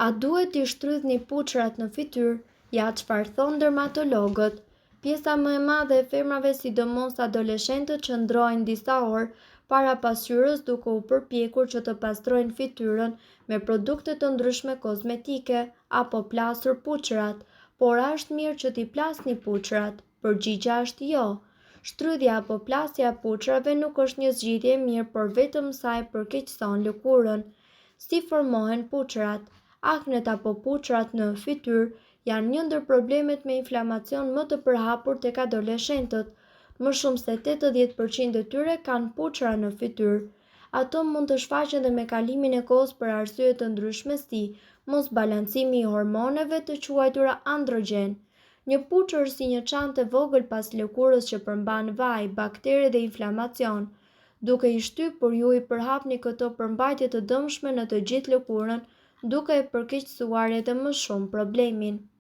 A duhet t'i shtrydhni puçrrat në fytyrë? Ja çfarë thonë dermatologët. Pjesa më e madhe e femrave, sidomos adoleshentët qëndrojnë disa orë para pasqyrës duke u përpjekur që të pastrojnë fytyrën me produkte të ndryshme kozmetike apo plasur puçrrat. Por a është mirë që t'i plasni puçrrat? Përgjigja është jo. Shtrydhja apo plasja e puçrrave nuk është një zgjidhje e mirë, por vetëm sa e përkeqëson lëkurën. Si formohen puçrrat? Aknet apo puçrrat në fytyrë janë një ndër problemet me inflamacion më të përhapur tek adoleshentët. Më shumë se 80% e tyre kanë puçrra në fytyrë. Ato mund të shfaqen dhe me kalimin e kohës për arsye të ndryshme si mosbalancimi i hormoneve të quajtura androgjen. Një puçërr si një çantë e vogël pas lëkurës që përmban vaj, baktere dhe inflamacion. Duke i shtypur, ju i përhapni këto përmbajtje të dëmshme në të gjithë lëkurën, duke e përkeqësuar edhe më shumë problemin.